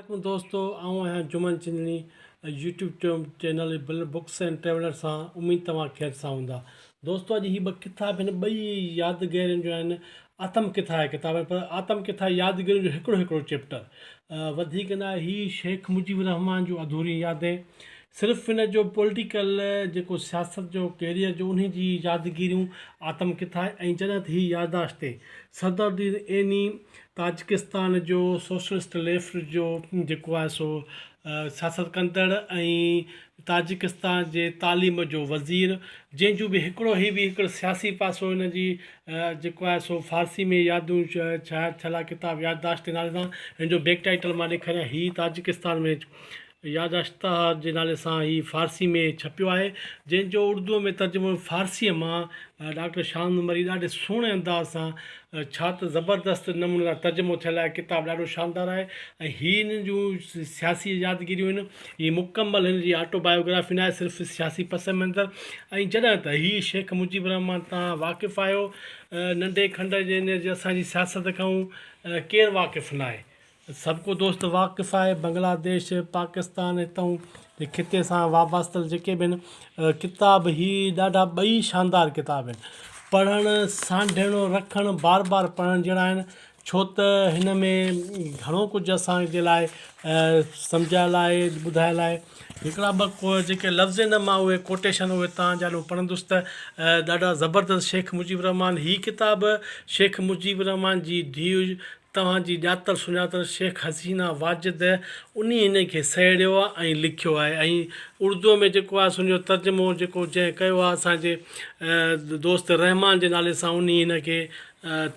عليڪم دوستو آئون آهيان Juman Chandni YouTube channel books and traveller سان اميد توهان خير سان هوندا دوستو اڄ هي ٻه ڪتاب هن ٻئي يادگيرين جو آهن آتم ڪٿا جا ڪتاب آهن پر آتم ڪٿا يادگيرين جو هڪڙو هڪڙو چيپٽر وڌيڪ نه آهي هي شيخ مجيب الرحمان جون اڌوريون يادين صرف هن جو پوليٽيڪل جيڪو سياست جو ڪيريئر جو انهي جي يادگيريون آتم ڪٿا آهي ۽ جڏهن ته هي ياداشتين صدرالدين عيني تاجڪستان جو سوشلسٽ ليفٽ جو جيڪو آهي سو سياست ڪندڙ ۽ تاجڪستان جي تعليم جو وزير جنهن جو به هڪڙو هي به هڪڙو سياسي پاسو هن جي جيڪو آهي سو فارسي ۾ يادون شايع ٿيل آهي ڪتاب يادداشت جي نالي سان هن جو بيڪ ٽائيٽل مان ڏيکاريان هي تاجڪستان ۾ ياداشتها جي نالي سان هي فارسي ۾ ڇپيو آهي، جنهن جو اردوء ۾ ترجمو فارسيء مان ڊاڪٽر شاهنواز مري ڏاڍي سهڻي انداز سان ڇا ته زبردست نموني سان ترجمو ٿيل آهي. ڪتاب ڏاڍو شاندار آهي ۽ هي هن جون سياسي يادگيريون آهن. هي مڪمل هن جي آٽو بايوگرافي ناهي، صرف سياسي پس منظر ۽ جڏهن ته هي شيخ مجيب الرحمان تان واقف آهيو، ننڍي کنڊ جي هن اسان جي سياست کان ڪير واقف ناهي. سڀ ڪو دوست واقف آهي بنگلاديش پاڪستان هتئون جي خطي سان وابستل جيڪي به آهن ڪتاب هي ڏاڍا ٻئي شاندار ڪتاب آهن پڙهڻ سانڍڻ رکڻ بار بار پڙهڻ جهڙا آهن ڇو ته هن ۾ گهڻو ڪجهه اسان جي لاء سمجهايل آهي ٻڌايل آهي هڪڙا ٻه ڪو جيڪي لفظ آهن مان اهي ڪوٽيشن اهي تان جا پڙهندس ته ڏاڍا زبردست شيخ مجيب الرحمان هي ڪتاب شيخ مجيب الرحمان جي ڌيء توهان جي ڄاتل سڃاتل شيخ حسينه واجد انهي هن کي سهيڙيو آهي ۽ لکيو آهي ۽ اردوء ۾ جيڪو آهي سو ان جو ترجمو جيڪو جنهن ڪيو آهي اسان جي دوست رحمان جي نالي سان انهي هن کي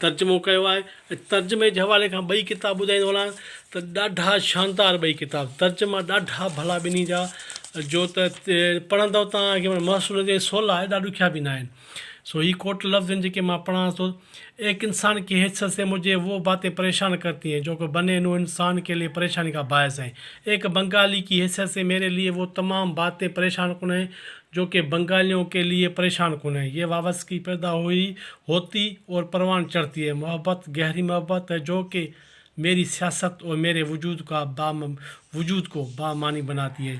ترجمو ڪيو آهي ۽ ترجمي جي حوالي کان ٻئي ڪتاب ٻڌائيندو هلان ته ڏاڍا شاندار ٻئي ڪتاب ترجما ڏاڍا ڀلا ٻنهي جا جو ته پڙهندؤ توهان کي محسوس نه ٿيندو سولا ايڏا ڏکيا به نه آهن سو هي ڪوٽ لفظ آهن جيڪي مان پڙهان ٿو، ايڪ انسان ڪي حيثيت سي مجهي وو باتين پريشان ڪرتي هين جو ڪه بني نوع انسان ڪي ليي پريشاني ڪا باعث هين. ايڪ بنگالي ڪي حيثيت سي ميري ليي وو تمام باتين پريشان ڪن هين جو ڪه بنگاليون ڪي ليي پريشان ڪن هين. يه وابستگي پيدا هوئي هوتي اور پروان چڙهتي هي. محبت گهري محبت هي جو ڪه ميري سياست اور ميري وجود ڪا با وجود ڪو با معني بناتي هي.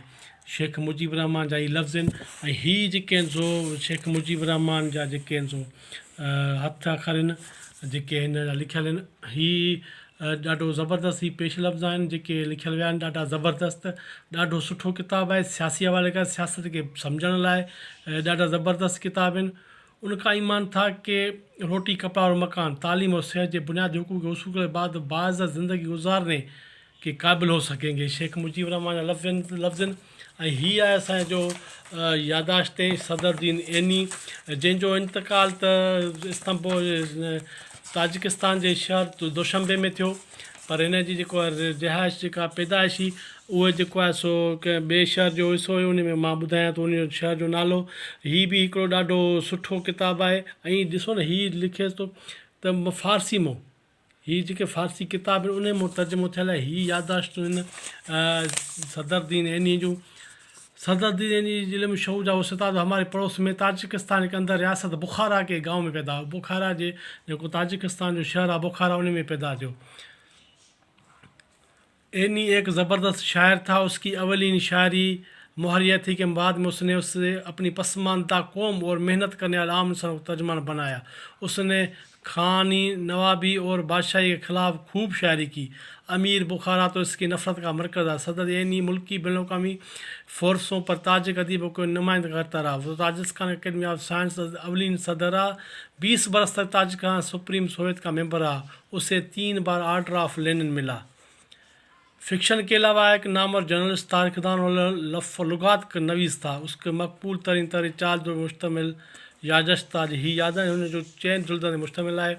شيخ مجيب الرحمان جا هي لفظ آهن ۽ هي جيڪي آهن سو شيخ مجيب الرحمان جا جيڪي آهن سو هٿ اکر آهن جيڪي هن جا لکيل آهن هي ڏاڍو زبردست هي پيش لفظ آهن جيڪي لکيل ويا آهن ڏاڍا زبردست ڏاڍو سٺو ڪتاب آهي سياسي حوالي کان سياست کي سمجهڻ لاء ڏاڍا زبردست ڪتاب آهن ان کا ايمان ٿا ڪي روٽي ڪپڙا اور مڪان تعليم اور صحت جي بنيادي حقوق ڪي حصول ڪي بعد باعزت زندگي گذارني ڪي قابل هو سڪين گي شيخ مجيب الرحمان جا لفظ لفظ آهن ۽ هي آهي اسان جو ياداشتين صدر الدين عيني جنهن جو انتقال ته استنبول تاجڪستان جي شهر دوشنبي ۾ ٿيو پر هن جي جيڪو آهي رهائش جيڪا پيدائش هئي اهو جيڪو آهي سو ڪنهن ٻئي شهر جو حصو هيو ان ۾ مان ٻڌايان ٿو ان جو شهر جو نالو هي به هڪڙو ڏاڍو سٺو ڪتاب آهي ۽ ڏسو نه هي لکيس ٿو ته فارسي مون هي جيڪي فارسي ڪتاب آهن انهي مون ترجمو ٿيل آهي. هي يادداشتون آهن صدر الدين عيني جون. صدر الدين عيني جي علم شعور جا استاد هماري پڙوس ۾ تاجڪستان ڪي اندر رياست بخارا ڪي گائون ۾ پيدا هئا. بخارا جي جيڪو تاجڪستان جو شهر آهي بخارا انهي ۾ پيدا ٿيو. عيني ايڪ زبردست شاعر ٿا اس ڪي اولين شاعري محريه ٿي ڪي بعد ۾ اس ني اسي اپني پسمانده قوم اور محنت ڪرني والي عام انسانون ڪو ترجمان بنايا اس ني خاني نوابي اور بادشاهي ڪي خلاف خوب شاعري ڪي امير بخارا تو اس ڪي نفرت ڪا مرڪز ٿا صدر عيني ملڪي بين الاقوامي فورسون پر تاجڪ اديبون ڪو نمائندگي ڪرتا رها وو تاجڪستان اڪيڊمي آف سائنس اولين صدر رها بيس برس تڪ تاجڪستان سپريم سوويت ڪا ميمبر رها اسي تين بار آرڊر آف لينن ملا فڪشن ڪي علاوه هڪ نامور جرنلسٽ، تاريخدان اور لغات نويس ٿا. اس ڪي مقبول ترين تحرير چار جلدن تي مشتمل ياداشت ٿا. هي ياداشت هن جو چئن جلدن تي مشتمل آهي.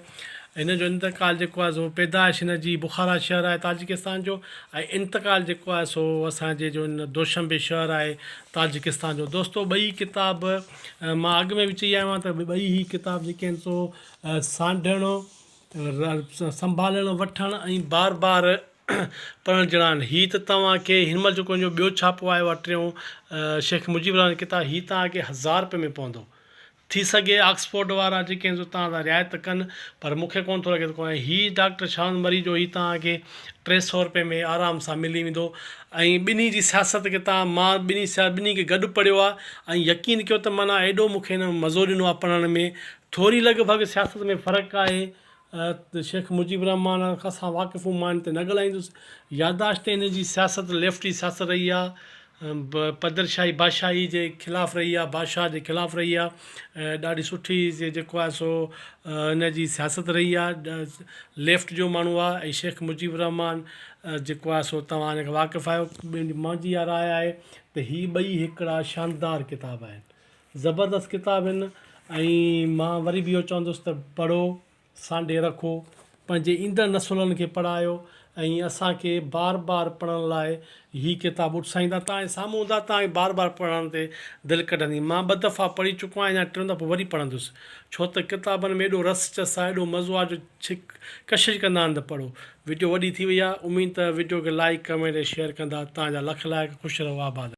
هن جو انتقال جيڪو آهي سو پيدائش هن جي بخارا شهر آهي تاجڪستان جو ۽ انتقال جيڪو آهي سو اسان جي جو دوشنبي شهر آهي تاجڪستان جو. دوستو ٻئي ڪتاب مان اڳ ۾ به چئي آيو آهيان ته ٻئي هي ڪتاب جيڪي آهن سو سانڍڻ سنڀالڻ، وٺڻ ۽ بار بار پڙهڻ جهڙا آهن. هي ته توهان کي هن مهل جيڪو هن جو ٻيو ڇاپو آيو آهي ٽيون شيخ مجيب الرحمان جو ڪتاب هي توهان کي هزار رپئي ۾ پوندو. ٿي سگهي آڪسفورڊ وارا جيڪي آهن سو توهان سان رعايت ڪن پر مون کي ڪونه ٿو لڳي ته ڪو ۽ هي ڊاڪٽر شاهنواز مري جو هي توهان کي 300 روپئي ۾ آرام سان ملي ويندو ۽ ٻنهي جي سياست کي توهان مان ٻنهي سيا ٻنهي کي گڏ پڙهيو آهي ۽ يقين ڪيو ته معنيٰ ايڏو مون کي هن مزو ڏنو آهي پڙهڻ ۾ ٿوري لڳ ڀڳ سياست ۾ فرق آهي شيخ مجيب الرحمان کان واقف هون مان ان تي نه ڳالهائيندس. يادداشت هن جي سياست ليفٽ جي سياست رهي آ، پدرشاهي بادشاهي جي خلاف رهي آ، بادشاهه جي خلاف رهي آ ۽ ڏاڍي سٺي جيڪو آهي سو هن جي سياست رهي آ، ليفٽ جو ماڻهو آ ۽ شيخ مجيب الرحمان جيڪو آهي سو توهان ان کان واقف آهيو. منهنجي اها راء آهي ته هي ٻئي هڪڙا شاندار ڪتاب آهن. زبردست ڪتاب آهن ۽ مان وري به اهو چوندس ته پڙهو، سانڍي رکو، پنهنجي ايندڙ نسلن کي پڙهايو ۽ اسان کي بار بار پڙهڻ لاء هي ڪتاب اتساهيندا توهان جي سامهون هوندا توهان کي بار بار پڙهڻ تي دل ڪڍندي مان ٻه دفعا پڙهي چڪو آهيان اڃا ٽيون دفعو وري پڙهندس ڇو ته ڪتابن ۾ ايڏو رس چس آهي ايڏو مزو آهي جو ڇڪ ڪشش ڪندا آهن ته پڙهو وڊيو وڏي ٿي وئي آهي اميد ته وڊيو کي لائيڪ ڪمينٽ ۽ شيئر ڪندا توهان جا لک لائق خوش رهو آباد.